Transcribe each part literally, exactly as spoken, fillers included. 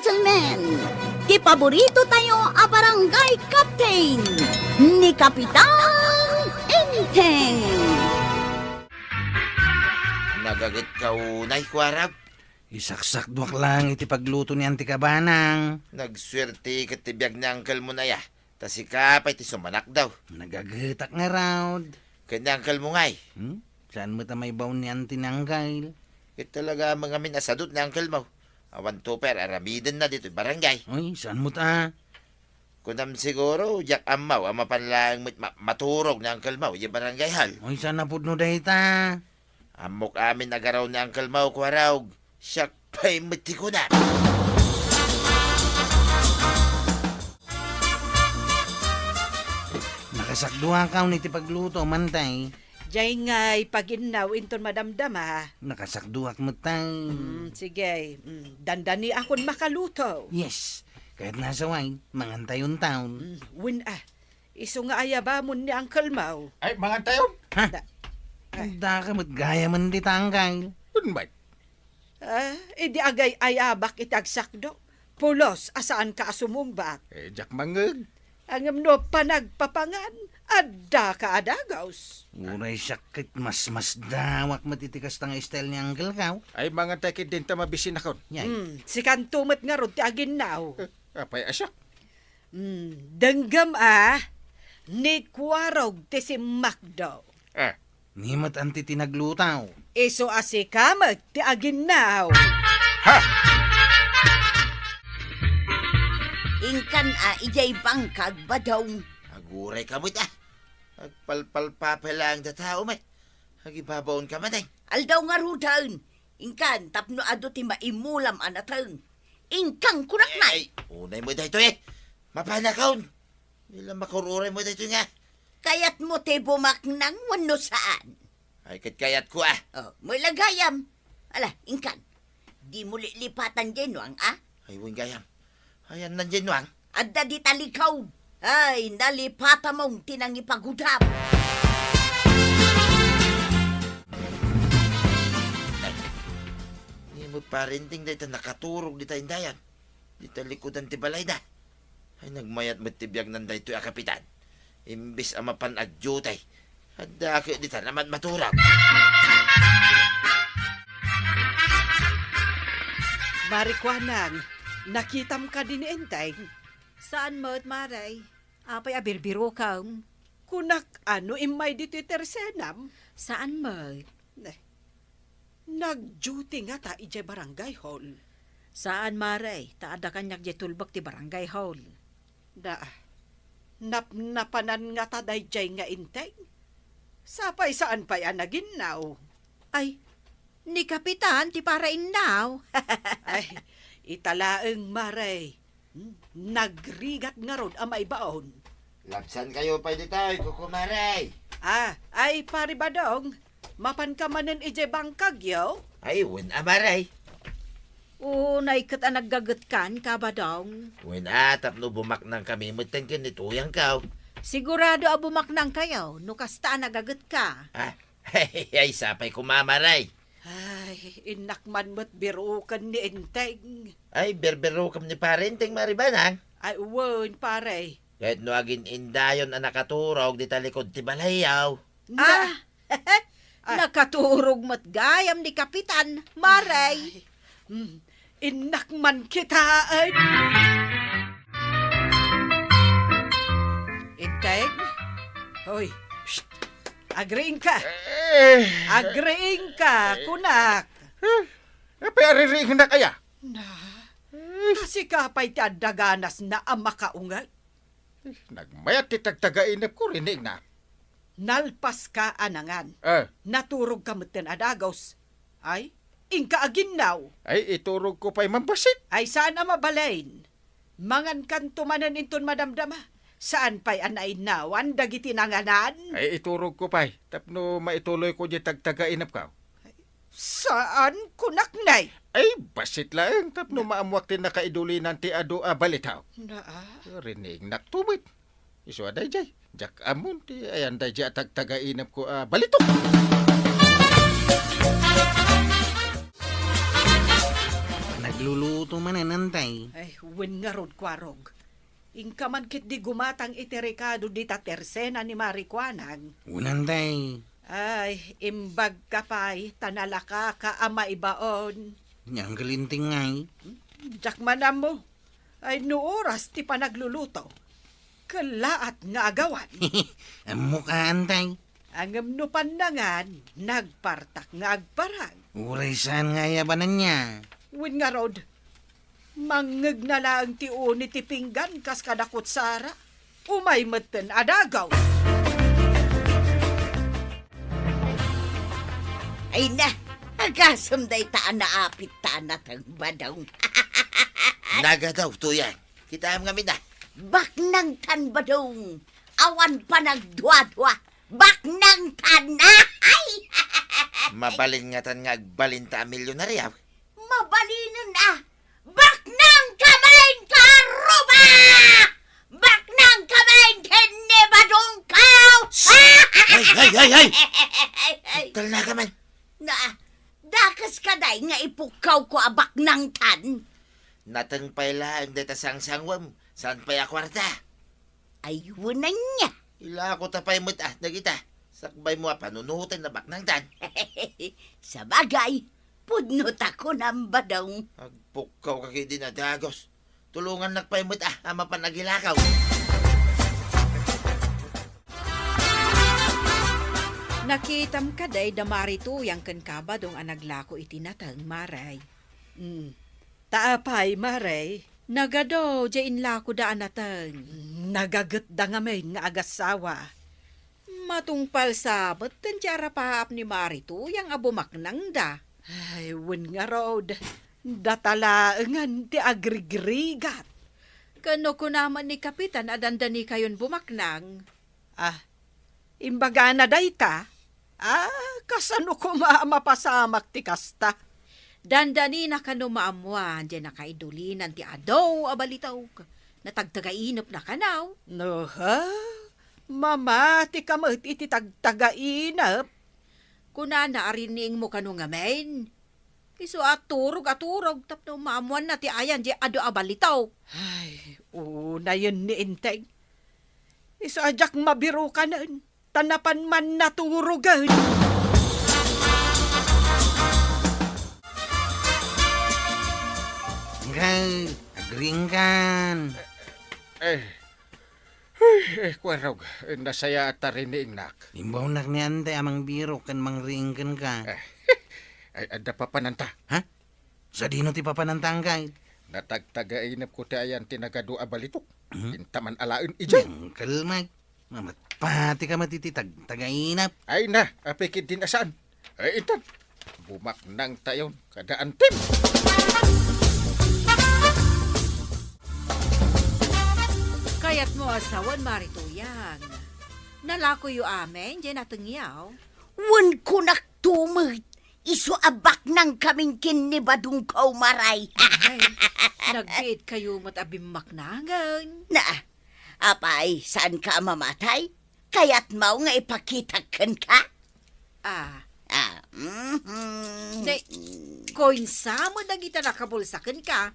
Gentlemen, ti paborito tayo a barangay captain, ni Kapitan Enteng. Nagaget ka unay, Kuarag? Isaksakduak lang iti pagluto ni Auntie Kabanang. Nagsuerte ket ti biag ni uncle mo na ya. Ta sika pay ti sumanak daw. Nagagetak ngarud. Ken ni uncle mo ngay? Hmm? Saan met a maibaon ni Auntie ni uncle? Ket talaga mangamin a sadut ni uncle mo. Awan to pay aramiden na ditoy barangay. Uy, saan met a? Kunam siguro, diak ammo a mapan laeng met ma-, maturog ni uncle mo, idiay barangay hall. Uy, saan a pudno dayta? Ammok amin a garaw ni Uncle Mao, Kuarog. Siak pay met ti kunam. Nakasakduakaw ni ti pagluto, Mantay. Jay ngay paginnaw inton madamdama. Nakasakduak met tay. Mm, sige. Mm, dandani akon makaluto. Yes. Kayat nasaway, mangantayon taon. Mm, wen a. Isu nga ayabamon ni Uncle Mao. Ay, mangantayon? Ha? Da-, ay. Daka met gayamen dita, Uncle. Wen met. Ah, idi agay-ayabak iti agsakdo. Pulos a saanka a sumungbak. Eh, diak mangngeg. Ngem no panagpapangan, addaka a dagus. Uray siak ket masmasdawak met iti kasta nga style ni Uncle Mao. Ay, mangantay ket dinta mabisinakon. Yay. Hmm, sikanto met ngarud ti aginnaw. Eh, apay a siak? Hmm, denggem a, ni Kuarog ti simmakdo. Ah. Ni met Auntie ti naglutaw. Isu a sika met ti aginnaw. Ha! Inkan a idiay bangkag, Badong. Aguray ka met a. Agpalpalpapay laeng data met. Agibabaon ka met, eh. Aldaw ngaruden. Inkan tapno adu ti maimulam a nateng. Inkan kunak na. Ay, ay, unay met daytoy, eh. Mapanakon. Di la makur-uray met daytoy nga. Kayatmo ti bumaknang wenno saan? Ay, ket kayatko, ah. Oh, mo la gayam. Ala, inkan. Dimo lilipatan diay nuang, ah? Ay, wen gayam. Ayanna diay nuang? Adda dita likaw. Ay, nalipatamon ti nangipagudam. Ay, ni mo parinting dayta nakaturog dita indayan. Dita likudan ti balayda. Ay, nagmayat met ti biagnan daytoy a kapitan. Imbes a mapan agdiutay, adda ket dita naman maturog. Mari Kuanang, nakitam kadi ni Enteng? Saan met, Mare. Apay a birbirukem? Kunak, ano immay ditoy tersenam? Saan met? Ne. Nag-duty ngata idiay barangay hall? Saan, Mare, ta adda kaniak diay tulbek ti barangay hall. Da, napnapanan ngata daydiay nga Enteng? Sapay saan pay a naginnaw? Ay, ni Kapitan ti parainnaw. Ay, ita laeng, Mare. Hmm, nagrigat ngarud a maibaon. Labsankayo pay ditoy, kukumare. Ah, ay, Pare Badong, mapanka manen idiay bangkagyo? Ay, wen a, Mare. Unay ket a nagagetkan, Kabadong. Wen a, tapno bumaknangkami metten ken ni Tuyangko. Sigurado a bumaknangkayo no kasta a nagagetka. Ah, ay, sapay koma, Mare. Ay, innak man met biruken ni Enteng. Ay, birbirukem ni Pare Enteng, Mare Banang. Ay, wen, pare. Ket no agin-indayon a nakaturog dita likud ti balayyo. Na- Ah! Ah. Nakaturog met gayam ni Kapitan, Mare. Ay, mm, innak man kitaen. Enteng? Hoy, psst! Agriingka! Eh. Agriingka, kunak! Eh, apay a ririingnak aya? Na, Eh. ta sika pay ti adda ganasna a makaunget. Eh, nagmayat ti tagtagainepko, riniingna. Nalpaska a nangan. Eh. Naturogka metten a dagus. Ay, inka aginnaw. Ay, iturogko pay man bassit. Ay, saan a mabalin. Mangankanto manen inton madamdama. Saan pay a nainnawan dagiti nanganan? Ay, iturogko pay tapno maituloyko diay tagtagainepko. Ay, saan, kunak, nay? Ay, bassit laeng tapno maammoak ti nakaidulinan ti adu a balitaw. Naa. Riniingnakto met. Isu a daydiay, diak ammon ti ayan daydiay a tagtagainepko a balitok. Luluto manen, Antay. Ay, wen ngarud, Kuarog. Inka man ketdi gumatang iti rekado dita tersena ni Mari Kuanang. Wen, Antay. Ay, imbagka pay, ta nalakaka a maibaon. Ania, Angkel Enteng ngay? Diak man ammo. Ay, no oras ti panagluluto, kellaat nga agawan. Ammok, Antay. Ngem no pannangan, nagpartak nga agparang. Uray saan nga ayabananna. Wen ngarud, mangngegna laeng ti uni ti pinggan kas kada kutsara. Umay metten a dagaw. Ay na, agasem dayta a naapit ta a nateng, Badong. Nagadaw, Tuyang. Kitaem ngamin a. Baknangtan, Badong. Awan panagduadua. Baknangtan. Ay! Mabalin ngatan nga agbalinta a milyonaryo. Mabalinen a. Baknangka manen, Karuba! Baknangka manen ken ni Badongko! Ay, ay, ay, ay! Ay, ay. Talnaka man. Na, dakes kadi nga ipukkawko a baknangtan? Nateng pay laeng dayta sangsangwem, saan pay a kuarta? Ay, wen ania. Ilako ta pay met a dagita. Sakbaymo a panunoten a baknangtan. Sabagay, pudno ta kunam, Badong. Agpukkawka ketdin a dagus. Tulongannak pay met a, a mapan agilakaw. Nakitam kadi da Mari Tuyang ken ka, Badong, a naglako iti nateng, Mari? Mm. Ta apay, Mari? Nagadu, diay inlakoda a nateng. Nagagetda ngamin nga agassawa. Matungpal sa met ti arapaap ni Mari Tuyang a bumaknangda. Ay, wen ngarud, data laengen ti agrigrigat. Ken no kuna met ni Kapitan a dandanikayon bumaknang. Ah, imbagana dayta? Ah, kasano koma a mapasamak ti kasta? Dandanina kano maammoan diay nakaidulinan ti adu a balitok. Natagtagainepna kano. No, ha? Mamatika met iti tagtagainep. Kunana a riniingmo kano ngamin. Isu a turog a turog tapno maammoanna ti ayan diay adu a balitok. Ay, unayen ni Enteng. Isu a diak mabirukanen, ta napan man naturogen. Angkel, agriingkan. Eh, Ay, eh, Kuarog, eh, nasayaat ta riniingnak. Imbawnak ni Antay a mangbirok ken mangriing kenka. Eh, ay, adda papananta. Ha? Sadino ti papananta, Angkel? Natagtagainepko ti ayan ti nagadu a balitok. Mhm. Intaman alaen idiay. Angkel, Mike. Mamatpatika met iti tagtagainep. Ay na, apay ketdin a saan. Ay, intan. Bumaknangtayon kada antim. Kayatmo a sawen, Mari Tuyang. Nalakoyo amin, diay natengyaw. Wen kunakto met, isu a baknangkamin ken ni Badongko, Mari. Ay, nagbiitkayo met a bimmaknangen. Na, apay, saanka a mamatay? Kayatmo nga ipakitak kenka? Ah. Ah, mhm. Ne, coinsa met dagita nakabulsa kenka?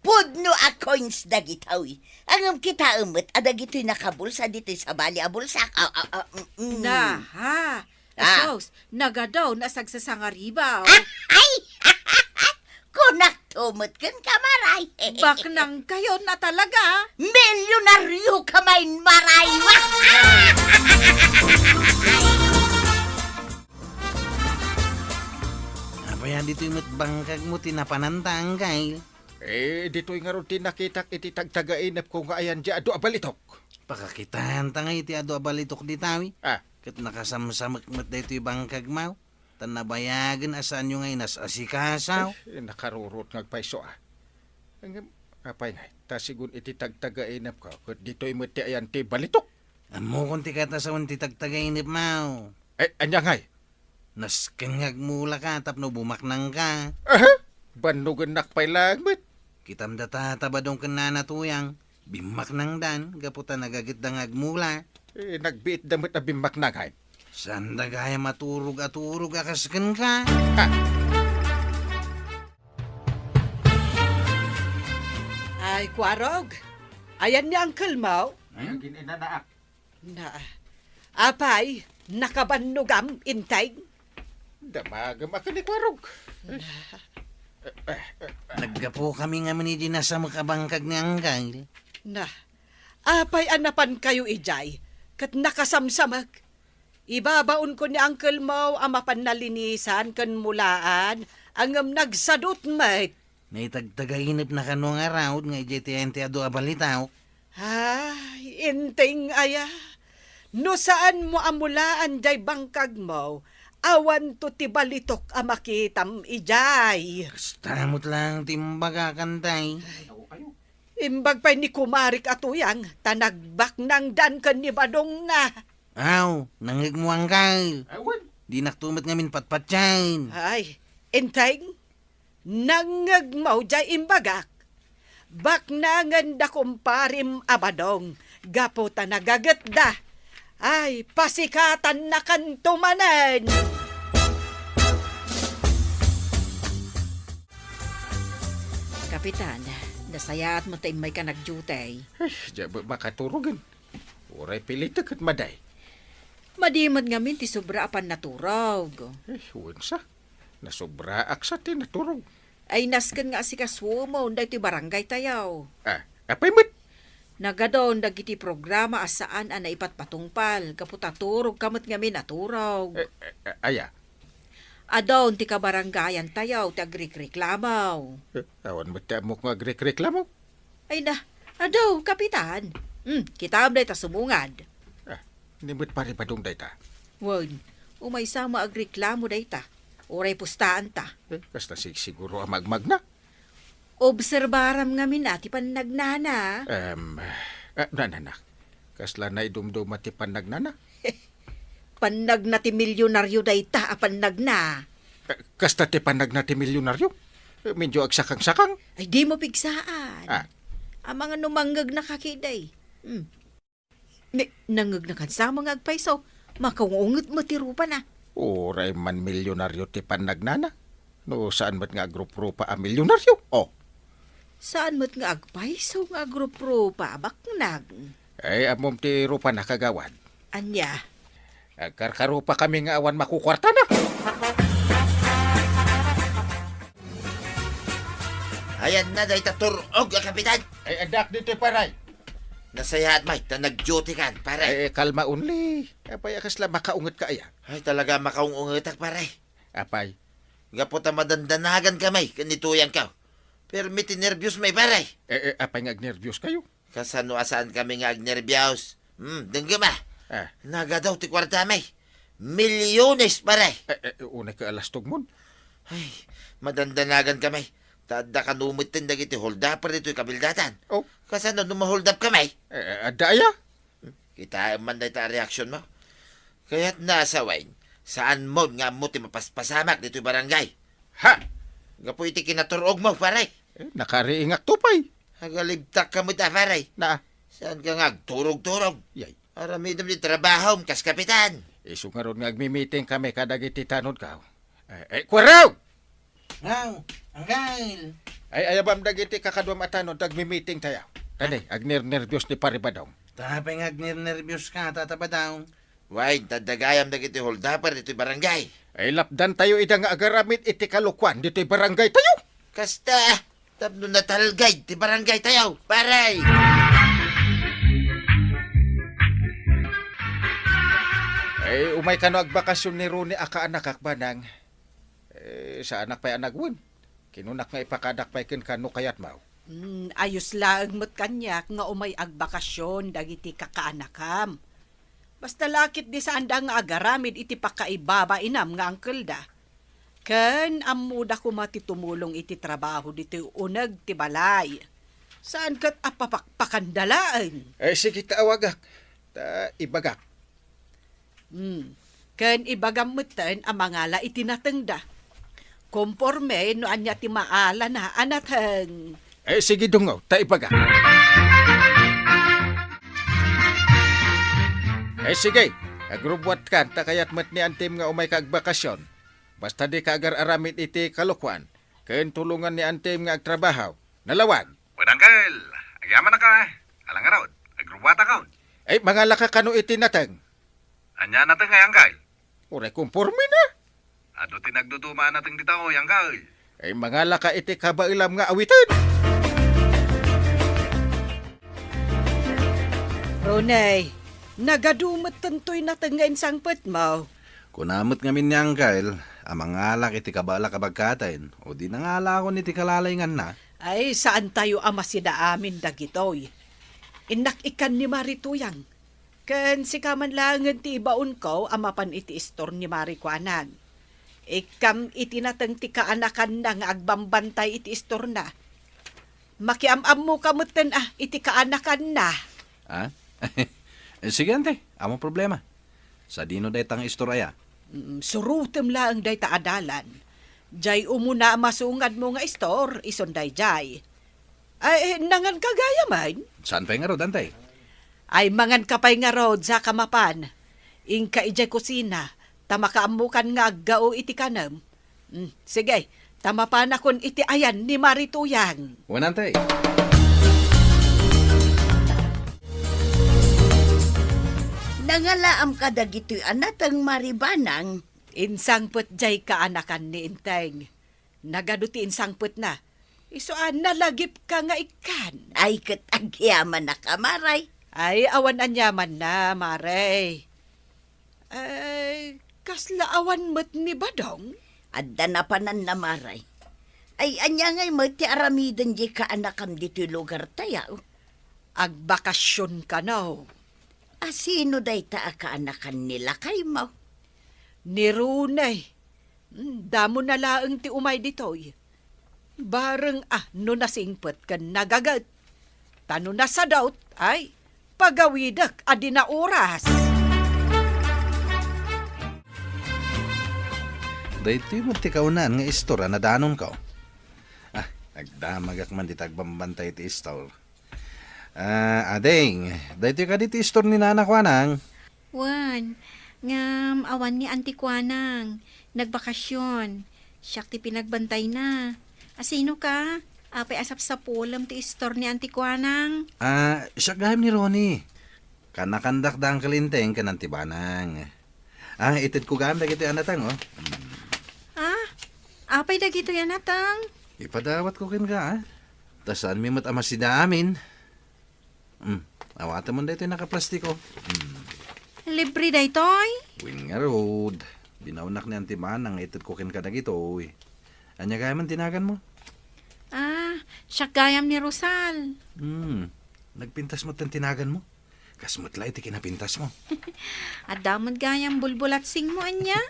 Pudno a coins dagitoy. Ngem kitaem met a dagitoy nakabulsa ditoy sabali a bulsak. Ah, ah, ah, mm, mm. Na, ha? Ah. Sus, nagadu, nasagsasangaribaw. Ah, ay! Kunakto met kenka, Mari. Baknangkayon a talaga. Milyonaryoka manen, Mari. Apay a ditoy met bangkagmo ti napananta, Angkel? Eh, ditoy ngarud ti nakitak iti tagtagainepko nga ayan diay adu a balitok. Pakakitaenta ngay ti adu a balitok dita, wi. Ah. Ket nakasamsamek met daytoy bangkagmo. Ta nabayagen a saanyo nga inas-asikaso. Eh, nakarurot nga agpayso, ah. Ngem, apay ngay, ta sigun iti tagtagainepko, ket ditoy met ti ayan ti balitok. Ammokon ti kayat a sawen ti tagtagainepmo. Eh, ania ngay? Nasken nga agmulaka tapno bumaknangka. Aha! Bannogennak pay laeng met. Kitam da Tata Badong ken Nana Tuyang, bimmaknangdan gapu ta nagagetda nga agmula. Eh, nagbiitda met a bimmaknang, hay. Saanda gayam a turog a turog a kas kenka. Ha? Kuarog, ayan ni Uncle Mao? Hmm? Agin-inanaak. Na, apay, nakabannogam, Inteng? Damagem a ken ni Kuarog. Na. Naggapu kami ngamin idi nasamek a bangkag ni Uncle. Na, apay a napankayo idiay, ket nakasamsamek? Ibabaonko ni Uncle Mao a mapan nalinisan ken mulaan, ngem nagsadut met. Naitagtagainepna kano nga raut nga idiay ti ayan ti adu a balitaok? Ay, Inteng aya. No saanmo a mulaan diay bangkagmo, awanto ti balitok a makitam idiay. Kasta met laeng ti imbagakan, tay. Ay, imbag pay ni kumarik a Tuyang, ta nagbaknangdan ken ni Badongna. Aw, nangngegmo, Uncle. Awan. Dinakto met ngamin patpatien. Ay, Inteng, nangngegmo diay imbagak. Baknangen da kumparim a Badong gapu ta nagagetda. Ay, pasikatannakanto manen. Kapitan, nasayaat met ta immayka nagdiutay. Ay, diak makaturogen. Uray pilitek ket madi. Madi met ngamin ti sobra a pannaturog. Eh, wen sa. Nasobraak sa ti naturog. Ay, nasken nga asikasumo daytoy barangaytayo. Ah, apay met? Nagadun dagiti programa a saan a naipatpatungpal, gapu ta turogka met ngamin a turog. Eh, eh, eh, aya? Adun ti kabarangayantayo ti agrikreklamo. Eh, awan met ti ammok nga agrikreklamo. Ay na, adu, Kapitan. Hmm, kitaem dayta sumungad. Ah, ni met Pari Badong dayta? Wen, umaysa met a agreklamo dayta. Uray pustaanta. Eh, kasta sigsiguro a magmagna. Obserbaram ngamin a ti pannagnana. Em, eh, nananak. Kasla naidumduma ti pannagnana? Pannagna ti milionario dayta a pannagna. Eh, kasta ti pannagna ti milionario? Eh, medyo agsakang-sakang. Ay, dimo pigsaan. Ah. Amangan no mangngegna ka ketdi. Hmm. Ni, nangngegna kan sama nga agpayso. Makaung-unget met ti rupana. Uray man milionario ti pannagnana. No, saan met nga agruprupa a milionario? Oh. Saan met nga agpayso nga agruprupa a baknag? Ay, ammom ti rupana, kagawad. Ania? Agkarkarupa kami nga awan makukuartana. Ayanna dayta tur-og a kapitan. Ay, addak ditoy, paray. Nasayaat met ta nag-duty kan, paray. Ay, kalma only. Apay, a kasla makaunget ka aya? Ay, talaga makaung-ungetak, paray. Apay? Gapu ta madandanagan kami ken ni Tuyang ka. Permi ti nerbios met, paray. Eh, eh, apay nga agnerbios kayo? Kasano a saan kami nga agnerbios? Hmm, denggem a. Ah. Nagadu ti kuartami. Milyones, paray. Eh, eh, unay ka alastog mon. Ay, madandanagan kami. Ta adda kano metten dagiti holdupper ditoy kabildatan. Oh. Kasano no maholdap kami? Eh, eh, adda aya? Kitaem man dayta a reaksionmo. Kayatna a sawen, saanmon nga ammo ti mapaspasamak ditoy barangay. Ha? Gapu iti kinatur-ogmo, pare. Eh, nakariingakto pay. Agalibtak ka met a, pare. Na? Saanka nga agturog-turog? Yay. Aramidem ti trabahom kas kapitan. Isu ngarud nga agmi-meeting kami kadagiti tanodko. Eh, eh, Kuarog! Aw, Uncle! Ay, ayabam dagiti kakaduam a tanod ta agmi-meeting tayo. Kadi, agnernerbios ni Pare Badong. Ta apay nga agnernerbios ka, Tata Badong? Wen, ta adda gayam dagiti holdupper ditoy barangay. Ay, lapdan tayo ida nga agaramid iti kalokuan ditoy barangay tayo. Kasta, tapno natalged ti barangay tayo, pare! Ay, umay kano agbakasyon ni Ronnie a kaanakak, Banang. Eh, saanak pay a nagwen. Kinunak nga ipakaanak pay kenka no kayatmo. Hmm, ayos laeng met kaniak nga umay agbakasyon dagiti kakaanakam. Basta la ketdi saanda nga agaramid iti pakaibabainam nga angkelda. Ken ammoda koma ti tumulong iti trabaho ditoy uneg ti balay. Saan ket a papakpakanda laeng. Eh, sige ta awagak. Ta ibagak. Hmm. Ken ibagam metten a mangala iti natengda. Konporme no ania ti maalana a nateng. Eh, sige, dungaw, ta ibaga. Eh, sige, agrubbuatkan, ta kayat met ni Antim nga umayka agbakasyon. Basta dika agar-aramid iti kalokuan, ken tulongan ni Antim nga agtrabaho. Nalawag. Wen, Uncle. Yamanaka, ala ngarud, agrubatakon. Ay, mangalaka kano iti nateng? Ania nateng, ay, anggal? Uray, konforme na. Adu ti nagduduma a nateng dita, oy, anggal. Ay, mangalaka iti kabaelam nga awiten. Roney, nagadu met tantoy nateng nga insangpetmo. Kuna met ngamin ni Angkel a mangalak iti kabaelak a bagkaten, o di nangalakon iti kalalainganna. Ay, saantayo a masida amin dagitoy. Innak ikkan ni Mari Tuyang. Ken sika man laengen ti ibaonko a mapan iti istor ni Mari Kuanang. Ikkam iti nateng ti kaanakanna nga agbambantay iti istorna. Makiam-ammoka metten a iti kaanakanna. Ah? Sige, ante. Amo problema. Sadino dayta nga istor aya? Mm, surotem laeng dayta a dalan. Jay umuna a masungadmo nga istor, isun dayjay. Ay, nanganka gayamen? Saan pay ngarud, ante? Ay, manganka pay ngarud, saka mapan. Inka idiay kusina, ta makaammokan nga aggao iti kanem. Mm, sige, ta mapanakon iti ayan ni Mari Tuyang. Wen, ante. Nangalaam ka dagitoy a nateng, Mari Banang? Insangpet jay kaanakan ni Enteng. Nagadu ti insangpetna. Isu a nalagipka nga ikkan. Ay, ket agyamanak a, Mari. Ay, awan aniamanna, Mari. Ay, kasla awan met ni Badong? Adda napananna, Mari. Ay, ania ngay met ti aramiden diay kaanakam ditoy lugartayo? Agbakasyon kano. A, sino dayta a kaanakan ni lakaymo? Ni Rune. Hmm, damona laeng ti umay ditoy. Bareng a no nasingpet ken nagaget. Ta no nasadut, ay, pagawidek a di naoras. Daytoy met ti kaunaan nga istor a nadanonko. Ah, agdamagak man dita agbambantay ti istor. Ah, ading, daytoy kadi ti istor ni Nana Kuanang? Wen, ngem awan ni Auntie Kuanang. Nagbakasyon. Siak ti pinagbantayna. Asino ka? Apay a sapsapulem ti istor ni Auntie Kuanang? Ah, siak gayam ni Ronnie. Kanakandak da Uncle Enteng ken Auntie Banang. Ah, itedko gayam dagitoy a nateng, oh. Hmm. Ah, apay dagitoy a nateng? Ipadawatko kenka, ah. Ta saanmi met a masida amin. Hmm, awatemon daytoy nakaplastiko. Hmm. Libre daytoy? Wen ngarud. Binaonnak ni Auntie Banang nga itedko kenka dagitoy. Ania gayam ti naganmo? Ah, siak gayam ni Rosal. Hmm, nagpintas met ti naganmo? Kas met la iti kinapintasmo. Adda met gayam bulbulatsingmo, ania?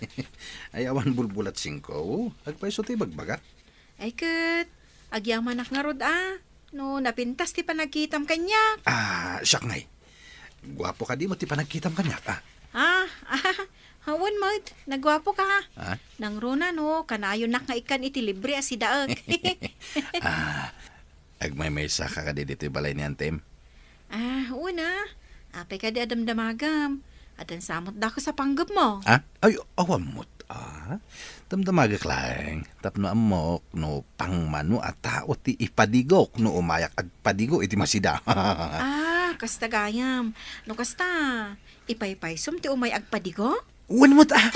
Ay, awan bulbulatsingko. Agpayso ti ibagbagak. Ay ket, agyamanak ngarud a, no napintas ti panagkitam kaniak. Ah, siak ngay. Guapo kadi met ti panagkitam kaniak, ah? Ah, ah, wen met, nagguapoka. Ah? Nangruna no, kanayonak nga ikkan iti libre a sidaek. Ah, agmaymaysa ka kadi ditoy balay ni Antem? Ah, wen a. Apay kadi a damdamagem? Addan sa met dakes a panggepmo. Ah? Ay, awan met, ah. Damdamagek laeng. Tapno ammok no pangmano a tao ti ipadigok no umayak agpadigo iti masida. Ah, kasta gayam. No kasta, ipaypaysom ti umay agpadigo? Wen met, ah.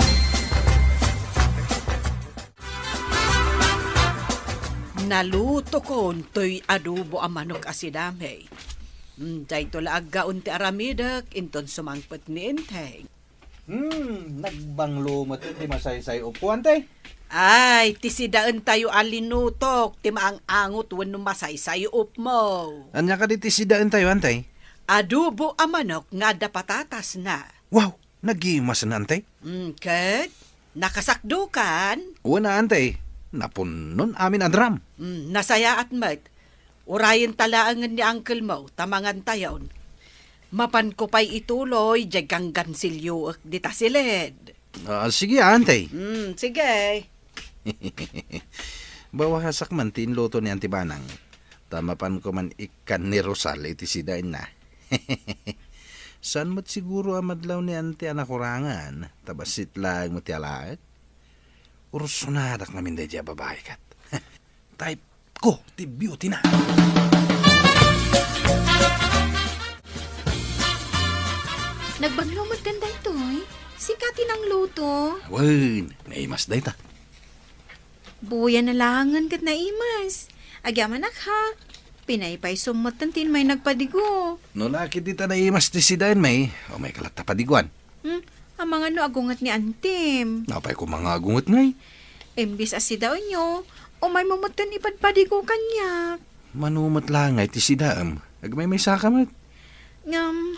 Nalutokon toy adobo a manok a sidamey. Mm, dayto la aggaon ti aramidek, inton sumangpet ni Enteng. Hmm, nagbanglo met ti masaysay-opko, ante. Ay, ti sidaentayo a linutok ti maang-angot wenno masaysay-opmo. Ania kadi ti sidaentayo, ante? Adobo a manok nga adda patatasna. Wow, nagimasen, ante? Mm, ket? Nakasakdokan? Wen a, ante. Napunnon amin a drum. Mm, nasayaat met. Urayenta laengen ni uncle mo, ta mangantayon. Mapanko pay ituloy, diay ganggansilyoek dita siled. Ah, sige, ante. Mm, sige. Bawasak man ti inluto ni Auntie Banang. Ta mapanko man ikkan ni Rosal iti sidaenna. Saan met siguro a madlaw ni Auntie a nakurangan, ta bassit laeng met ti alaek? Ursonadak ngamin daydiay a babai ket. Type ko ti beauty na. Nagbagno met kan daytoy? Sika ti nangluto? Wen, naimas dayta. Buya na langen ket naimas. Agyamanak ha. Pinaypaysom metten ti immay nagpadigo. No la ket dita naimas ti sidaen, may, o may kalatta padiguan. Hmm? Amangan no agunget ni antim. Apay ko mga agunget ngay? Imbis a sidaenyo, umaymo metten ipadpadigo kaniak. Mano met la ngay ti sidaem? Agmaymaysaka met. Ngem,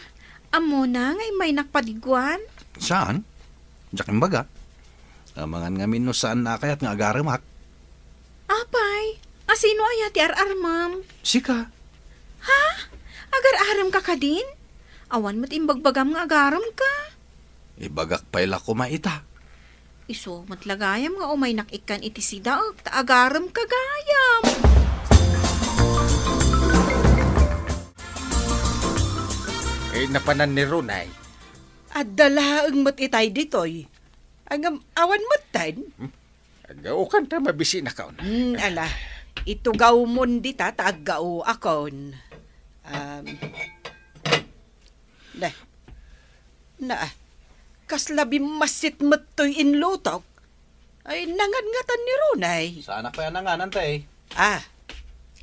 ammona nga immaynak padiguan? Saan? Diak imbaga. Amangan ngamin no saan nakayat nga agaremak. Apay, asino aya ti ar-armem? Sika. Ha? Agar-aremka kadin? Awan met imbagbagam nga agaremka. Ibagak pay la koma ita. Isu met la gayam nga umaynak ikkan iti sidaek ta agaremka gayam. Eh, napanan ni Runay. Adda laeng met itay ditoy. Ngem awan metten? Hmm? Aggaokan ta mabisinakon. Hmm, ala. Itugawmon dita ta aggaoakon. Um, da. Na, kasla bimmassit met toy inlutok. Ay, nangangatan ni Runay. Saanak pay a nanganan, tay? Ah.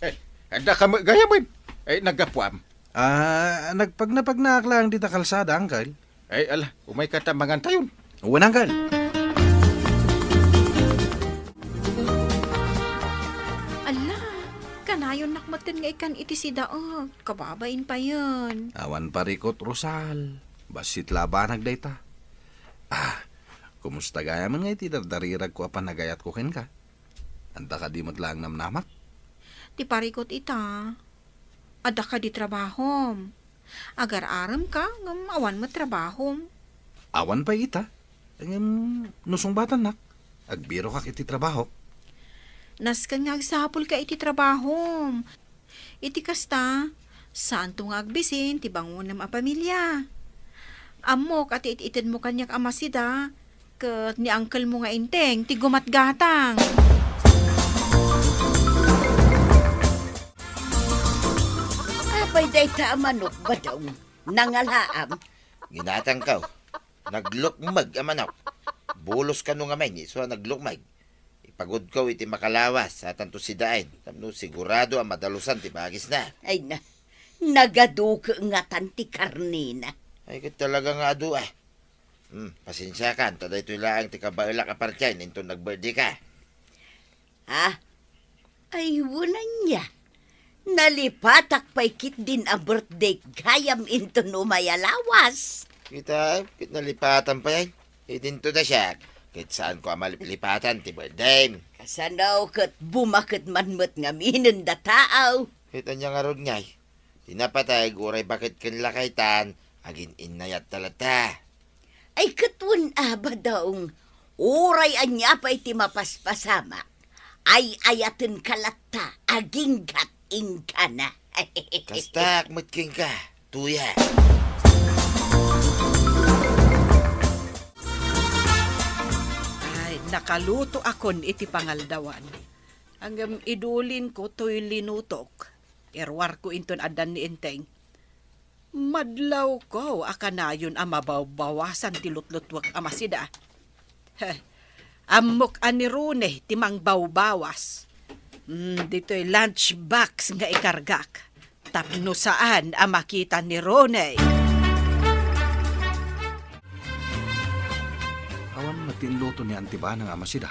Eh, adda ka met gayamen. Ay, naggapuam. Ah, nagpagnapagnaak lang dita kalsada, Uncle. Ay, ala, umayka ta mangantayon. Wen, Uncle. Ala, kanayonnak metten nga ikkan iti sidaek. Kababain payen. Awan parikut, Rosal. Bassit la a banag dayta. Ah, kumusta gayamen nga iti dardariragko a panagayatko kenka? Adda kadi met laeng namnamak? Ti parikut ita, adda kadi trabahom? Agar-aremka, ngem awan met trabahom. Awan pay ita. Ngem no sungbatannak, agbirokak iti trabahok. Nasken nga agsapulka iti trabahom. Iti kasta, saanto nga agbisin ti bangonem a pamilia. Ammok a ti it-itedmo kaniak a masida, ket ni uncle mo nga Enteng ti gumatgatang. Apay dayta a manok, Badong? Nangalaam? Ginatangko. Naglukmeg a manok. Bulos kano ngamin, isu a naglukmeg. Ipagudko iti makalawas, saanto sidaen, tapno sigurado a madalusan ti bagisna. Ay na, nagadu ket ngatan ti karnena. Ay, ket talaga nga adu, ah. Hmm, pasensiakan, ta daytoy laeng ti kabaelak a partien inton nag-birthday ka. Ha? Ay, wen ania. Nalipatak pay ketdin a birthday gayam inton umay a lawas. Kita, ket nalipatan pay ay. Idinto da siak, ket saanko a malipatan ti birthday. Kasano ket bumaket man met ngamin dayta a tao? Ket ania ngarud ngay? Ti napateg uray baket ken lakaytan, agin-innayatta latta. Ay, ket wen a, Badong, uray ania pay ti mapaspasamak, ay-ayatenka latta, aginggat inkana. Kastaak met kenka, Tuya. Ay, nakalutoakon iti pangaldawan. Ngem idulinko toy linutok. Iruarko inton addan ni Enteng. Madlawko a kanayon a mabawbawasan ti lutlutuek a masida. Heh, ammok a ni Rune ti mangbawbawas. Mm, ditoy lunch box nga ikargak. Tapno saan a makita ni Rune. Awan met ti inluto ni Auntie Bana nga masida.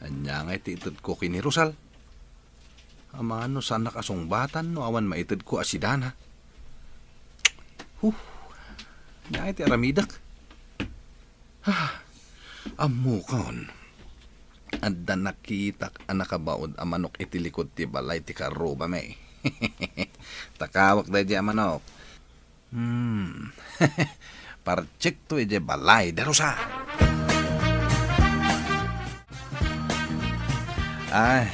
Ania ngay ti itedko ken ni Rosal? Amangan no saannak a sungbatan no awan maitedko a sidana. Huh, ania ngay ti aramidek? Ah, ammokon. Adda nakitak a nakabaud a manok iti likud ti balay ti karrubami. Takawak daydi a manok. Hmm. Parchekto idiay balay da Rosal. Ay,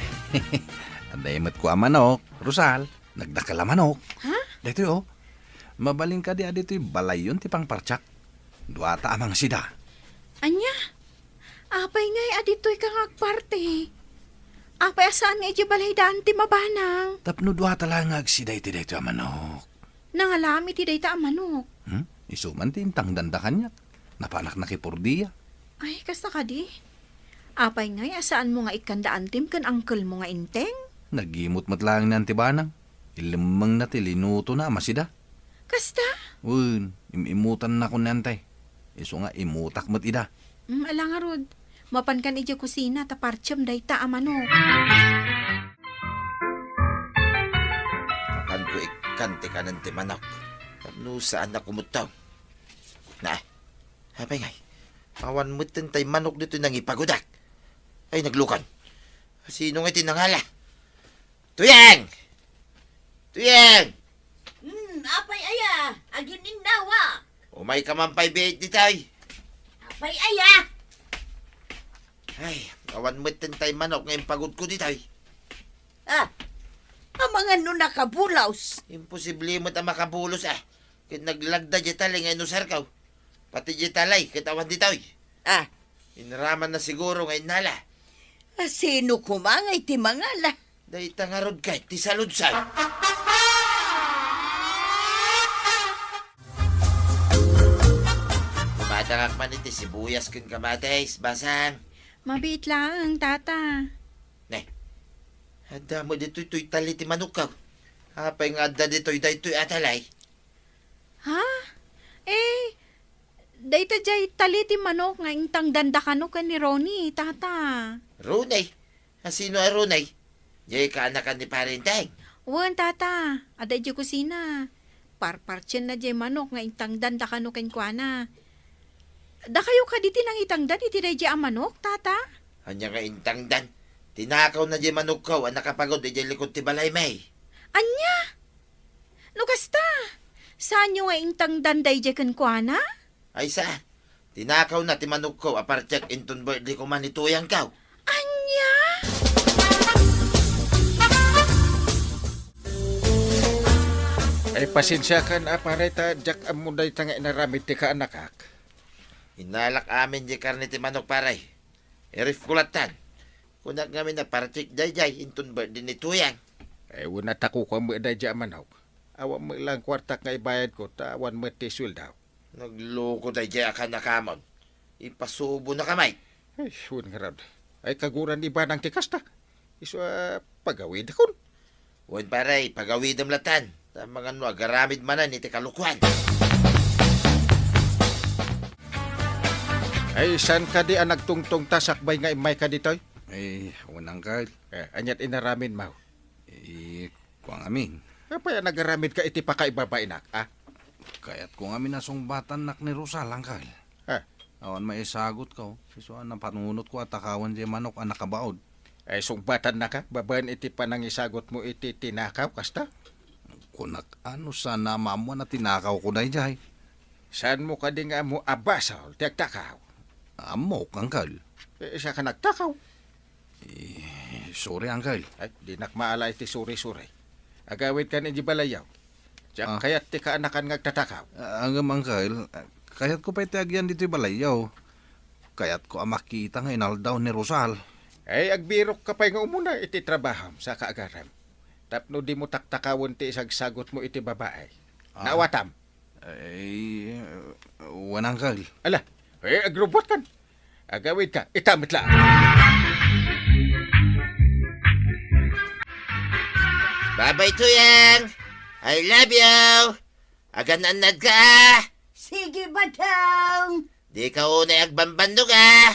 adda met ko a manok, Rosal. Nagdakkel a manok. Ha? Daytoy, oh. Mabalin kadi a ditoy balayon ti pangparchak. Duata a mangsida. Ania? Apay ngay a ditoy ka nga agparti? Apay a saan nga idiay balay da Antim a banang? Tapno duata laeng nga agsida iti daytoy a manok. Nangalam iti dayta a manok. Hmm? Isu man ti intangdanda kaniak. Napanak nakipurdia. Ay, kasta kadi? Apay ngay a saanmo nga ikkanda Antim ken angkelmo nga Enteng? Nagimot met laeng ni Anti Banang. Ilemmengna ti linutona a masida. Kasta? Wen, im-imutannak ni Antay. Isu nga imutak met ida. Mm, ala ngarud. Mapankan idiay kusina ta partiem dayta a manok. Mapanko ikkan ti kanen ti manok. Tapno saannak umutong. Na, apay ngay? Awan metten tay manok ditoy nangipagudak. Ay, naglukon. Sino ngay ti nangala? Tuyang! Tuyang! Hmm, apay aya? Agin-innawa. Umayka man pay biit ditoy. Apay aya? Ay, awan metten tay manok nga impagudko ditoy. Ah, amangan no nakabulos. Imposible met a makabulos, ah. Ket naglagda diay tali nga inusarko. Pati diay talay ket awan ditoy. Ah. Inramanna siguro nga innala. Ah, sino koma nga iti mangala? Dayta ngarud kay ti saludsod. Kumadangak man iti sibuyas ken kamatis, Basang. Mabiit laeng, Tata. Ne, adda met ditoy toy tali ti manokko. Apay nga adda ditoy daytoy a talay? Ha? Eh, dayta diay tali ti manok nga intangdanda kano ken ni Ronnie, Tata. Ronnie? Asino a Ronnie? Diay kaanakan ni Pare Enteng? Wen, Tata. Adda idiay kusina. Parpartienna diay manok nga intangdanda kano kenkuana. Dakayo kadi ti nangitangdan iti daydiay a manok, Tata? Ania nga intangdan? Tinakawna diay manokko a nakapagud idiay likod ti balaymi. Ania? No kasta, saanyo nga intangdan daydiay kenkuana? Ay, saan. Tinakawna ti manokko a partiek inton birthday koma ni Tuyangko. Ania? Ay, pasensiakan a, pare, ta diak ammo dayta nga inaramid ti kaanakak. Innalak amin diay karne ti manok, pare. Irifko lattan. Kunak ngamin a partiek daydiay inton birthday ni Tuyang. Ay, wen, a, ta kukuam met daydiay a manok. Awan met laeng kuartak nga ibayadko, ta awan met ti sueldak. Nagloko daydiay a kaanakamon. Ipasubonaka met. Ay, wen ngarud. Ay, kaguran ni Banang ti kasta. Isu a pagawidakon. Wen, pare, pagawidem lattan. Ta amangan no agaramid manen iti kalokoan. Ay, saan kadi a nagtungtungta sakbay nga immayka ditoy? Ay, wen, Angkel. Eh, aniat inaramidmo? Eh, Kuang amin. Apay a nagaramidka iti pakaibabainak, a? Kayatko ngamin a sungbatannak ni Rosal, Angkel. Ha? Awan maisagutko, isu a napanunotko a takawen diay manok a nakabaud. Ay, sungbatannaka babaen iti panangisagutmo iti tinakaw, kasta? Kunak, a, no saan a maammuan a tinakawko daydiay. Saanmo kadi nga ammo a basol ti agtakaw? Ammok, Angkel. Eh, siak a nagtakaw. Eh, sorry, Angkel. Ay, dinak maala iti sorry-sorry. Agawidkan idiay balayyo. Diak kayat ti kaanakan nga agtatakaw. Ah, ngem, Angkel, ah, kayatko pay ti agyan ditoy balayyo. Kayatko a makita nga inaldaw ni Rosal. Ay, agbirokka pay nga umuna iti trabahom, saka agarem. Tapno dimo taktakawen ti isagsagutmo iti babai. Ah. Naawatam? Ay, wen, Angkel. Ala, eh, agrubbuatkan. Agawidka, ita met laeng. Babay, Tuyang! I love you! Agan-annadka, a! Sige, Badong! Dika unay agbambannog, a!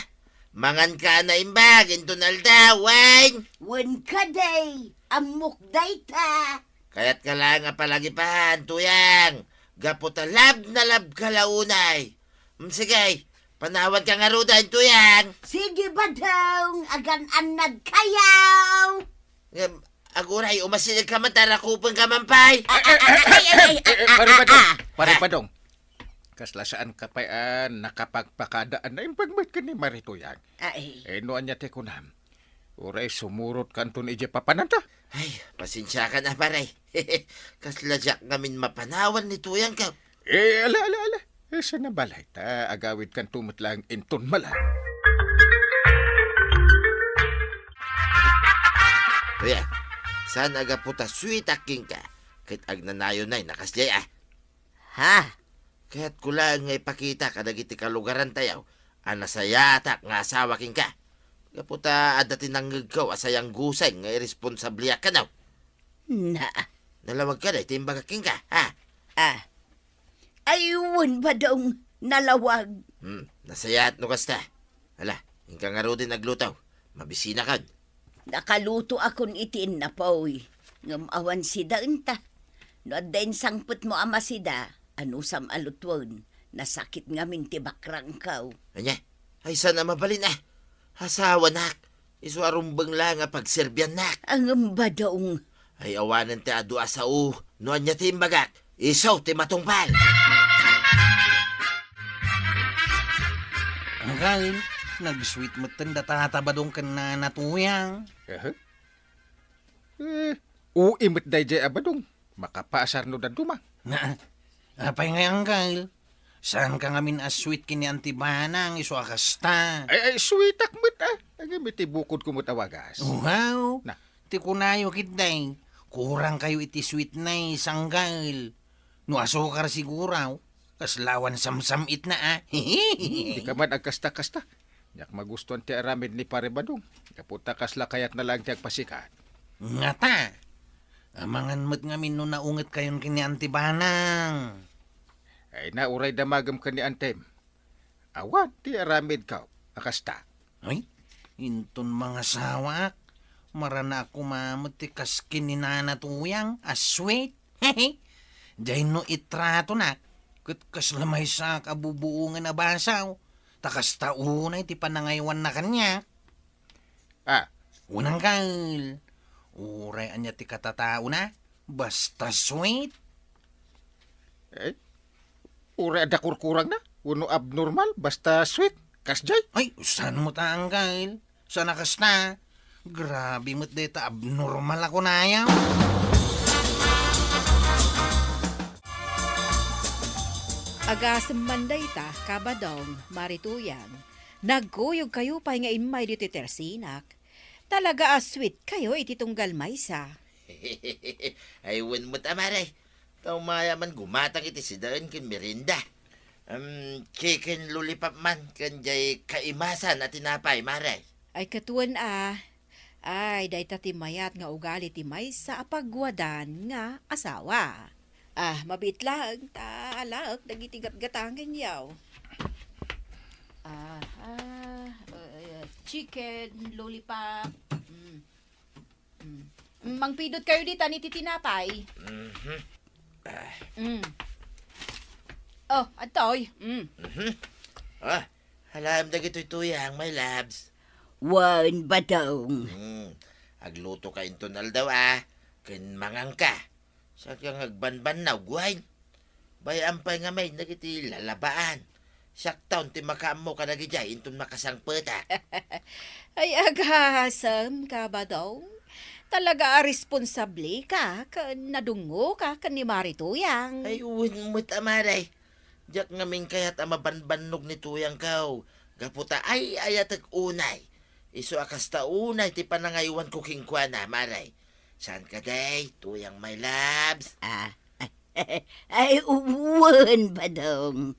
Manganka a naimbag inton aldaw, wen? Wen kadi, ammok dayta. Kayatka laeng a palagipan, Tuyang, gapu ta love na love ka la unay. Mm, sige, panawanka ngaruden, Tuyang. Sige, Badong, agan-annadkayo. Ngem, aguray, umasidegka man ta rakupenka man pay. Ah, ah, ah, ay, ay, ay, Eh, eh, ah, Pare ah, Badong, ah. Pare Ah. Badong. Kasla saanka pay a nakapagpakada a naimbag met ken ni Mari Tuyang. Ay. Eh, no ania ti kunam? Uray sumurotkanton idiay papananta. Ay, pasensiakan a, pare. Kasla diak ngamin mapanawan ni Tuyangko. Eh, ala, ala, ala. Eh, saan a balay ta agawidkanto met laeng inton malam. Kuya, saan a gapu ta sweetak kenka, ket agnanayonay a kasdiay a? Ha? Kayatko laeng nga ipakita kadagiti kalugarantayo a nasayaatak nga asawa kenka. Gapu ta adda ti nangngegko a sayangguseng nga iresponsabliak kano. Na. Nalawagka daytoy imbagak kenka, ha? Ah. Ay, wen, Badong, nalawag. Hmm, nasayaat no kasta. Ala, inka ngaruden agluto. Mabisinakan. Nakalutoakon iti innapoy, ngem awan sidaenta. No adda insangpetmo a masida, anusam a lutuen, nasakit ngamin ti bakrangko. Ania? Ay, saan a mabalin a? Asawanak. Isu a rumbeng laeng a pagserbiannak. Ngem, Badong. Ay, awanen ti adu a sao. No ania ti imbagak, isu ti matungpal. Anggayen, nag-sweet metten da Tata Badong ken Nana Tuyang. Aha. Eh, ui met daydiay a Badong. Makapaasar no dadduma. Na, apay ngay, Anggayen? Saanka ngamin a sweet ken ni Auntie Banang isu a kasta? Ay, ay, sweetak met, ah. Ngem iti bukodko met a wagas. Wow! Na. Ti kunayo ketdi, kurangkayo iti sweetness, Anggayen. No asukar siguro, kasla awan samsam-itna, ah. Hmm, dika man agkasta-kasta. Diak magustuan ti aramid ni Pare Badong. Gapu ta kasla kayatna laeng ti agpasikat. Ngata, amangan met ngamin no naungetkayon ken ni Auntie Banang. Ay na, uray damagem ken ni Antem. Awan ti aramidko a kasta. Ay, inton mangasawaak, maranaak koma met ti kas ken ni Nana Tuyang a sweet. Diayno itratonak, ket kasla maysaak a bubuongen a basaw, ta kasta unay ti panangaywanna kaniak. Ah. Wen, Anggayen, uray ania ti katataona, basta sweet. Eh, uray adda kurkurangna, wenno abnormal, basta sweet. Kasdiay? Ay, saan met a, Anggayen? Saan a kasta? Grabe met dayta abnormal a kunayo. Agasem man dayta, Kabadong, Mari Tuyang. Nagkuyogkayo pay nga immay ditoy tersinak. Talaga a sweetkayo iti tunggal maysa. Ay, wen met a, Mare. Ta umaya man gumatang iti sidaen ken merienda. Em, chicken lollipop man, ken diay kaimasan a tinapay, Mare. Ay, ket wen a. Ay, dayta ti mayat nga ugali ti maysa a pagwadan nga asawa. Ah, mabiit laeng ta alaek dagiti gatgatangenyo. Ah, ah, eh, chicken lollipop. Mm. Mm. Mangpidotkayo ditan iti tinapay. Mhm. Ah. Mm. Oh, adtoy. Mm. Mhm. Ah, alaem dagitoy, Tuyang, my loves. Wen, Badong. Hmm. Aglutoka inton aldaw, ah. Ken manganka. Saanka nga agbanbannog, wen? Bay-am pay nga maid dagiti lalabaan. Siakton ti makaammo kadagidiay inton makasangpetak. Ay, agasem, Kabadong. Talaga a responsableka ken nadungngoka ken ni Mari Tuyang. Ay, wen met a, Mare. Diak ngamin kayat a mabanbannog ni Tuyangko. Gapu ta ay-ayatek unay. Isu a kasta unay ti panangaywanko kenkuana, Mare. Saan kadi, Tuyang my loves? Ah, ay, wen, Badong.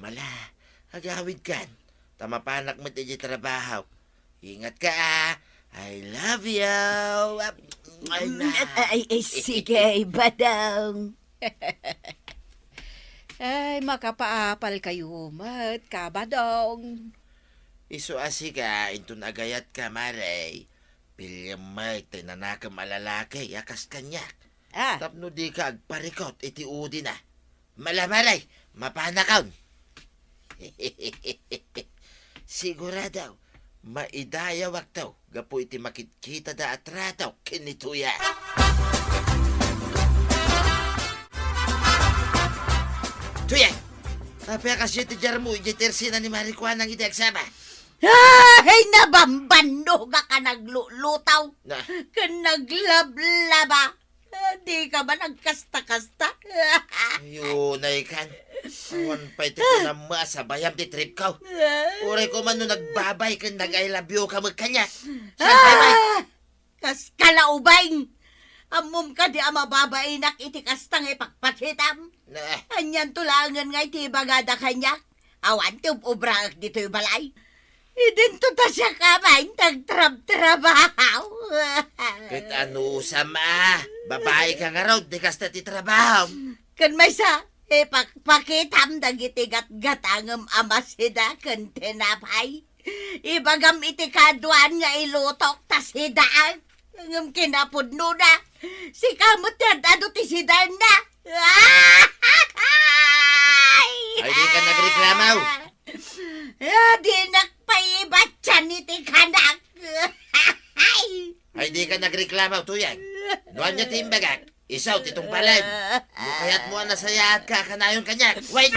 Mala, agawidkan. Ta mapanak met iti trabaho. Ingatka, ah. I love you. Ay, na. Ay, ay, sige, Badong. Ay, makapaapalkayo met, Kabadong. Isu a sika, inton agayatka, Mare. Piliem met ti nanakem a lalaki a kas kaniak. Ah. Tapno dika agparikut iti udina. Mala, Mare, mapanakon. Sigurado, maidayawakto gapu iti makitkitada a trato ken ni Tuya. Tuya, apay a kasdiay ti diarmo idiay tersina ni Mari Kuanang idi agsaba? Ay, nabambannogak a naglulutaw. Na. Ken naglablaba. Ah, dika ba nagkasta-kasta? Ay, unay kan. Awan pay ti kunam a sabayam ti tripko. Uray ko man no nagbabay ken nag-I love you ka met kaniak. Saan pay, pay? Ah! Kaskan Laubeng! Ammom kadi a mababainak iti kasta nga ipakpakitam? Nah. Anianto laengen nga iti ibagada kaniak? Awan ti ub-ubraek ditoy balay. Idinto ta siak amay nagtrabtrabaho. Ket anusam a, babaika ngarud, di kasta ti trabahom. Ken maysa, ipakpakitam dagiti gatgatangem a masida ken tinapay. Ibagam iti kaduan nga ilutok ta sidaek. Ngem kinapudnona, sika met ti ad-adu ti sidaenna. Ay, dika nagreklamo. Ah, dinak paibatyan iti kanak. Ay, dika nagreklamo, Tuyang. No ania ti imbagak, isu ti tungpalen. No kayatmo a nasayaat ka, kanayon kaniak. Wait!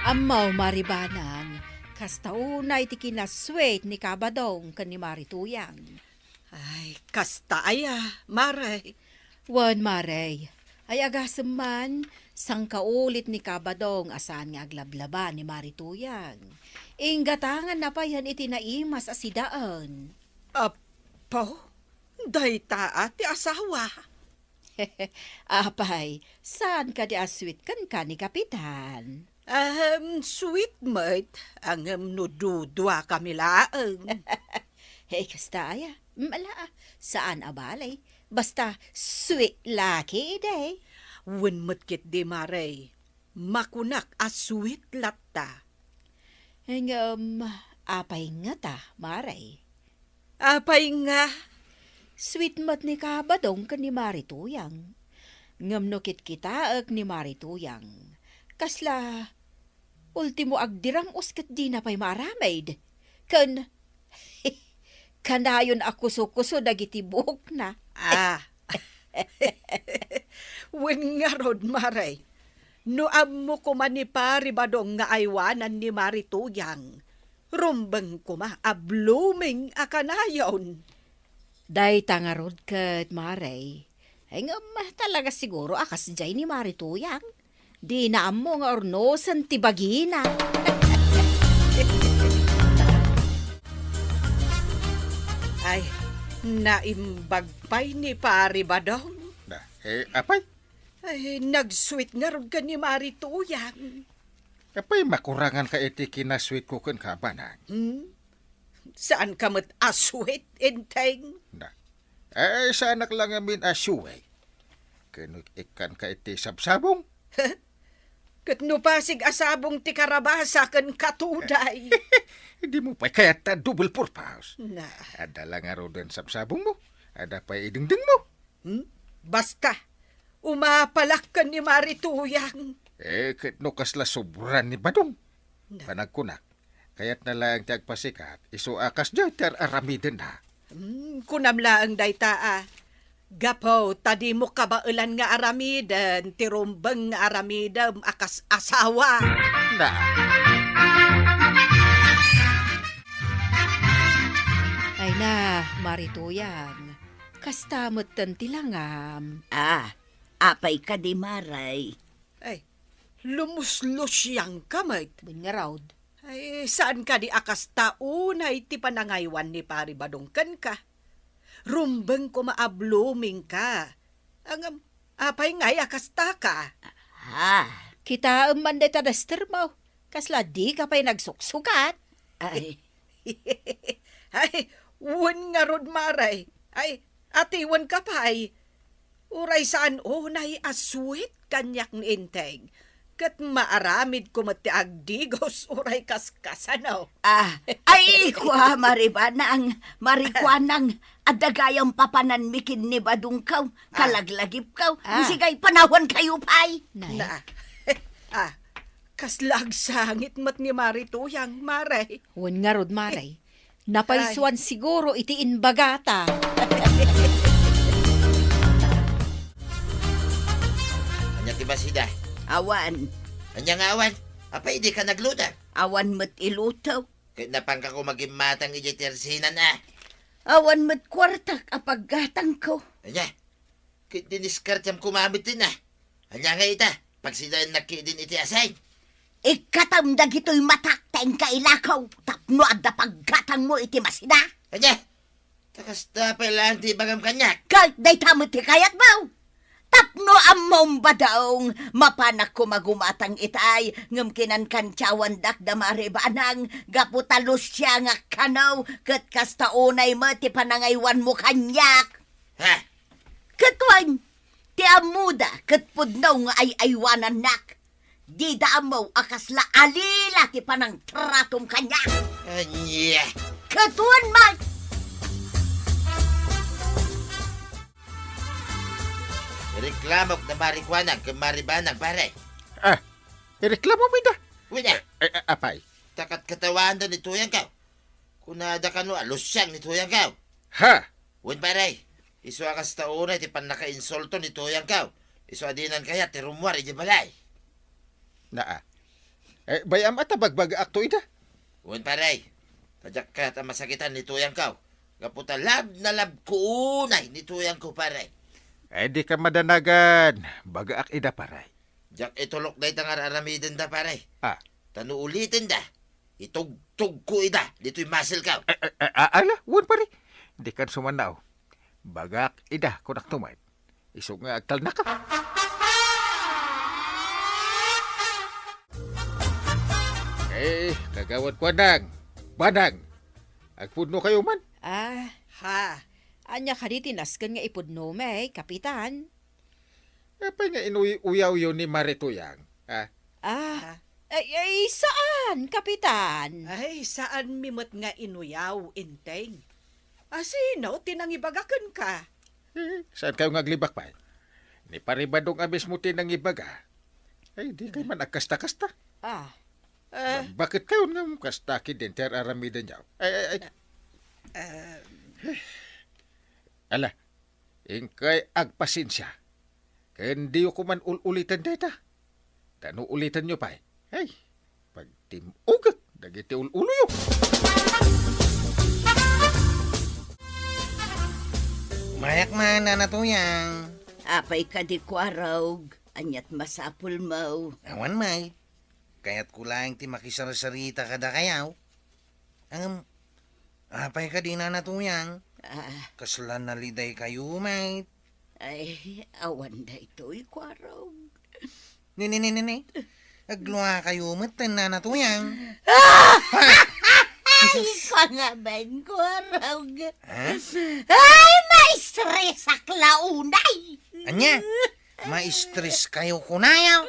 Ammo, Mari Banang, kasta unay ti kinasweet ni Kabadong ken ni Mari Tuyang. Ay, kasta aya, Mare. Wen, Mare. Ay, agasem man, sangkaulit ni Kabadong a saan nga aglablaba ni Mari Tuyang. Inggatanganna payen iti naimas a sidaen. Apo, dayta a ti asawa. Apay, saan kadi a sweet kenka ni Kapitan? Ahem, sweet met, ngem no duduakami laeng. Hey, kasta aya? Mm, ala, saan a bale. Basta, sweet laki, day. Wen met ketdi, Mare. Makunak a sweet latta. Ngem, apay ngata, Mare? Apay nga? Sweet met ni Kabadong ken ni Mari Tuyang. Ngem no kitkitaek ni Mari Tuyang, kasla ultimo agdiram-os ket dina pay maaramid. Ken, kanayon a kuso-kuso dagiti buokna. Ah. Wen ngarud, Mare, no ammo koma ni Pari Badong nga aywanan ni Mari Tuyang, rumbeng koma a blooming a kanayon. Dayta ngarud ket, Mare. Ay, ngem, talaga siguro a kasdiay ni Mari Tuyang. Dina ammo nga urnosen ti bagina. Ay, naimbag pay ni Pari Badong. Na, eh, apay? Ay, nag-sweet ngarud ken ni Mari Tuyang. Apay, makurangan ka iti kinasweet ko ken ka, Banang? Hmm? Saan ka met a sweet, Enteng? Na. Eh, saanak la ngamin a sweet. Ken ikkan ka iti sabsabong? Ket no pasig a sabong ti karabasa ken katuday. Dimo pay kayat ta double purpose. Na. Adda la ngaruden sabsabong mo. Adda pay idengdeng mo. Hmm? Basta, umapalak ken ni Mari Tuyang. Eh, ket no kasla sobra ni Badong. Na. Panagkunak, kayatna laeng ti agpasikat, isu a kasdiay ti ar-aramidenna. Hmm, kunam laeng dayta a. Gapu ta dimo kabaelan nga aramiden ti rumbeng nga aramidem a kas asawa. Na. Ay na, Mari Tuyang. Kasta metten ti langam. Ah, apay kadi, Mare? Ay, lumuslusiangka met. Wen ngarud. Ay, saan kadi a kasta unay ti panangaywan ni Pari Badong kenka? Rumbeng koma a blooming ka. Ngem, apay ngay a kasta ka? Ah. Kitaem man dayta daster mo. Kasla dika pay nagsuksukat. Ay. Ay, wen ngarud, Mare. Ay, atiwenka pay. Uray saan unay a sweet kaniak ni Enteng, ket maaramidko met ti agdigos uray kaskasano. Ah, ay, kua, Mari Banang, Mari Kuanang, adda gayam papananmi ken ni Badongko, ah, kalaglagipko, ah, sigay panawankayo pay. Nay. Na, ah, kasla agsangit met ni Mari Tuyang, Mare. Wen ngarud, Mare. Napaysuan siguro iti imbagata. Ania ti basida? Awan. Ania nga awan? Apay, dika nagluto? Awan met iluto. Ket napanka koma gimmatang idiay tersinan, a? Awan met kuartak a paggatangko. Ania? Ket diniskartem koma met tina. Ania nga ita? Pagsidaennak ketdin iti asin. Ikkatem dagitoy matak ta inka ilako tapno adda paggata ipapanangmo iti masida. Ania? Ta kasta pay laeng ti ibagam kaniak. Ket dayta met ti kayatmo. Tapno ammom, Badong, mapanak koma gumatang itay, ngem kinankantiawandak da Mari Banang, gapu ta lusiangak kano, ket kasta unay met ti panangaywanmo kaniak. Ha? Ket wen, ti ammoda ket pudno nga ay-aywanannak. Dida ammo a kasla alila ti panangtratom kaniak. Ania? Ket wen met. Ireklamok da Mari Kuanang ken Mari Banang, pare. Ah, ireklamom ida? Wen a. Eh, eh, apay? Ta katkatawanda ni Tuyangko. Kunada kano a lusiang ni Tuyangko. Ha? Wen, pare, isu a kasta unay ti pannakainsulto ni Tuyangko. Isu a dinan kayat ti rummuar idiay balay. Naa. Eh, bay-am a ta bagbagaakto ida? Wen, pare, ta diak kayat a masakitan ni Tuyangko. Gapu ta love na love ko unay ni Tuyangko, pare. Eh, dika madanagan. Bagaak ida, pare. Diak itulok dayta nga ar-aramidenda, pare. Ah. Ta no ulitenda, itugtogko ida ditoy muscle ko. Eh, eh, eh, ah, ala, wen, pare. Dikan sumannao. Bagaak ida, kunakto met. Isu nga agtalnaka. Eh, Kagawad Kuanang, Banang, agpudnokayo man? Ah. Ha? Ania kadi ti nasken nga ipudnom, eh, Kapitan? Apay nga inuy-uyawyo ni Mari Tuyang, ha? Ah, ay, ay, saan, Kapitan? Ay, saanmi met nga inuyaw, Enteng. A, sino ti nangibaga kenka? Eh, saankayo nga aglibak pay? Ni Pari Badong a mismo ti nangibaga. Ay, dikay man agkasta-kasta. Ah. Eh. Ba-, baketkayon ngem kasta ketdin ti ar-aramidenyo? Ay, ay, ay. Eh. Ala, inkay agpasensia. Ken diyo koman ul-uliten dayta. Ta no ulitenyo pay, ay, pagtim-ogek dagiti ul-uloyo. Umayak man, Nana Tuyang. Apay kadi, Kuarog? Aniat masapulmo? Awan, May. Kayatko laeng ti makisarsarita kadakayo. Ngem, apay kadi, Nana Tuyang? Ah. Kasla nalidaykayo met. Ay, awan daytoy, Kuarog. Ni, ni, ni, ni, ni. Agluakayo met, Nana Tuyang. Ah! Ha? Ay, kua nga ben, Kuarog. Ha? Ay, maistresak la unay. Ania? Maistreskayo kunayo?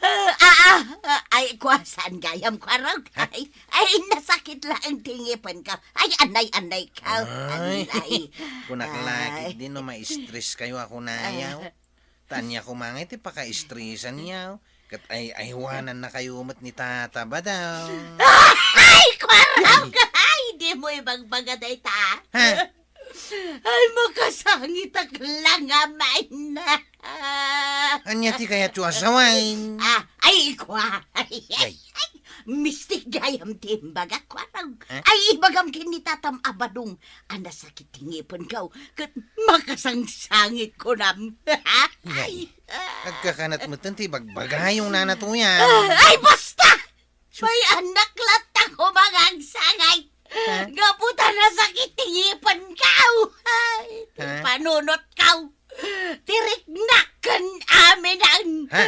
Ah, ah, ah, ay, kua, saan gayam, Kuarog? Ha? Ay, ay, nasakit laeng ti ngipenko. Ay, anay, anay ka. Ay, anay. Kunak la ketdin no maistreskayo a kunayo. Ah. Ta ania koma ngay ti pakaistresanyo. Ket ay-aywanannakayo met ni Tata Badong. Ay, Kuarog! Ay, dimo ibagbaga dayta. Ha? Ay, makasangitak la ngamin. Ania ti kayatyo a sawen? Ah, ay, kua. Ay, ay, ay. Mistik gayam ti imbagak, Kuarog. Eh? Ay, ibagam ken ni Tatam a Badong a nasakit ti ngipenko, ket makasangsangit kunam. Ay, agkakanat metten ti ibagbagayo, Nana Tuyang. Ay, basta! Sus. May anak latta ko mangangsangay. Ha? Gapu ta nasakit ti ngipenko. Ay, ti panunotko. Ti riknak ken amin. Ha?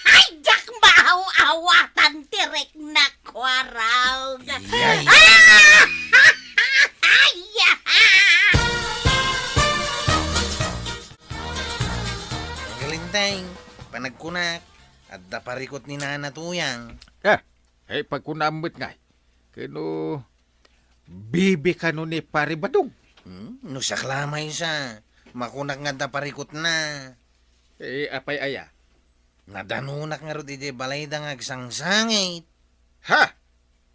Ay, diak maaw-awatan ti riknak, Kuarog. Yay. Ay! Galinteng, panagkunak, adda parikut ni Nana Tuyang. Ah, eh, pagkunam met ngay. Ken no bibi kano ni Pari Badong? Hmm, no siak la maysa, makunak nga adda parikutna. Eh, apay aya? Nadanonak ngarud idiay balayda nga agsangsangit. Ha?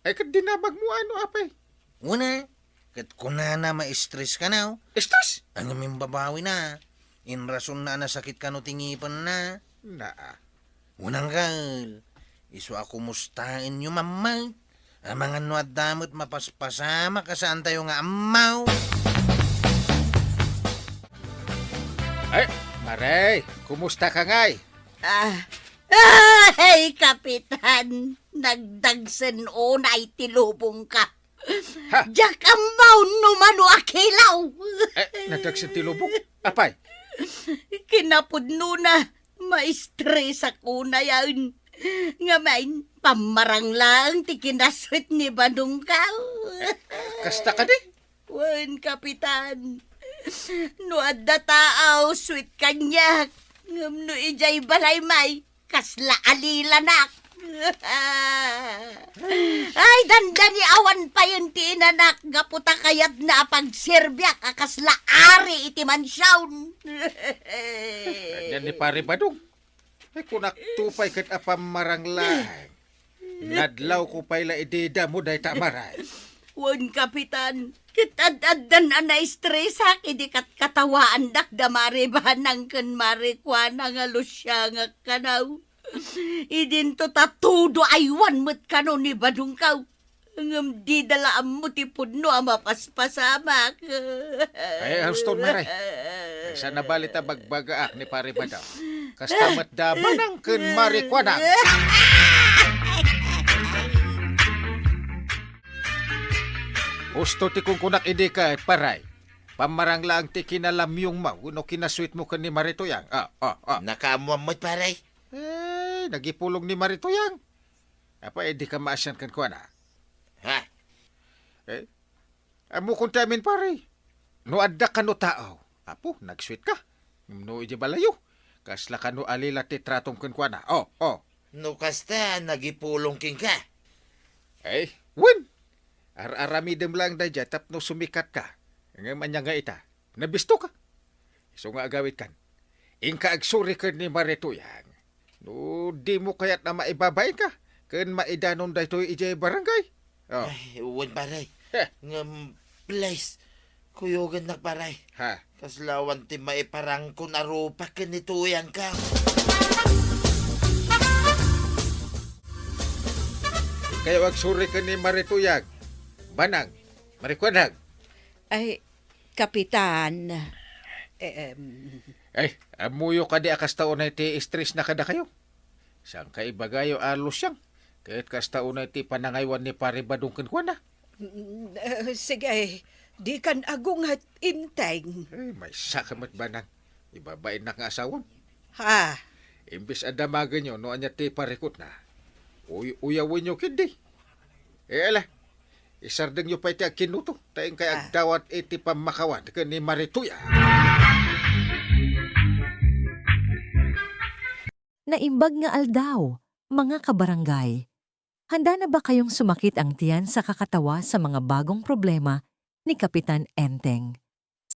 Ay, ket dinamagmo ano, apay? Una, ket kunana maistres kano. Istres? Ngem imbabawina. Inrasonna a nasakit kano ti ngipenna. Naa. Unangkel, isu a kumustaenyo mammet. Amangan no adda met mapaspasamak a saantayo nga ammaw. Ay, Mare, kumusta ka ngay? Ah, ay, Kapitan, nagdagsen unay ti lubongko. Ha? Diak ammo no mano a kilaw. Eh, nadagsen ti lubong. Apay? Kinapudnona, maestresak unayen. Ngamin, pammarang laeng ti kinaswit ni Badongkaw. Kasta kadi? Wen, Kapitan. No adda tao, sweet kaniak. Ngem no idiay balay may, kasla alilanak. Ay, dandani awan payen ti inanak, gapu ta kayatna a pagserbiak a kasla ari iti mansion. Ania ni Pare Badong? Ay, kunakto pay ket a pammarang laeng. Nadlawko pay la idi damo dayta a maray. Wen, Kapitan, ket ad-addan a naestresak idi katkatawaandak da Mare Banang ken Mare Kuana nga lusiangak kano. Idinto ta todo aywan met kano ni Badongkaw. Ngem dida la ammo ti pudno a mapaspasamak. Ay, huston, Mare. Ay, saan a bali ta bagbagaak ni Pare Badong. Kasta met da Banang ken Mare Kuana. Husto ti kunkunak idi ket, Pare. Pammarang laeng ti kinalamyongmo wenno kinasweetmo ken ni Mare Tuyang. Ah, ah, ah. Nakaammoam met, Pare? Eh, nagipulong ni Mare Tuyang. Apay, dika maasian kenkuana? Ha? Eh, ammokon ti amin, Pare. No adda kano tao, apo, nagsweet ka. No idiay balayo, kasla kano a lila ti tratom kenkuana. Oh, oh. No kasta, nagipulong kenka? Eh, wen. Ar-aramidem laeng daydiay tapno sumikat ka. Ngem ania nga ita? Nabisto ka. Isu nga agawid kan. Inka agsuri ken ni Mare Tuyang. No dimo kayat a maibabain ka ken maidanon daytoy idiay barangay. Oh. Ay, wen, Pare. Heh. Ngem, please, kuyogennak, Pare. Ha? Kasla awan ti maiparangkon a rupa ken ni Tuyang ka. Inkayo agsuri ken ni Mare Tuyang. Banang, Mare Kuana. Ay, Kapitan. Em. Ay, ammoyo kadi a kasta unay ti estresna kadakayo? Saan ka ibagayo a lusiang? Ket kasta unay ti panangaywan ni Pare Badong kenkuana? Mm, eh, sige, dikan agunget, Enteng. Eh, maysa ka met, Banang. Ibabainnak nga asawam. Ha? Imbes a damagenyo no ania ti parikutna, uy-, uyawenyo ketdi. Eh, ala, isardengyo pay ti agkinnuto, ta inkay Ah. agdawat iti pammakawan ken ni Mare Tuyang. Naimbag nga aldaw, mga kabarangay. Handa na ba kayong sumakit ang tiyan sa kakatawa sa mga bagong problema ni Kapitan Enteng?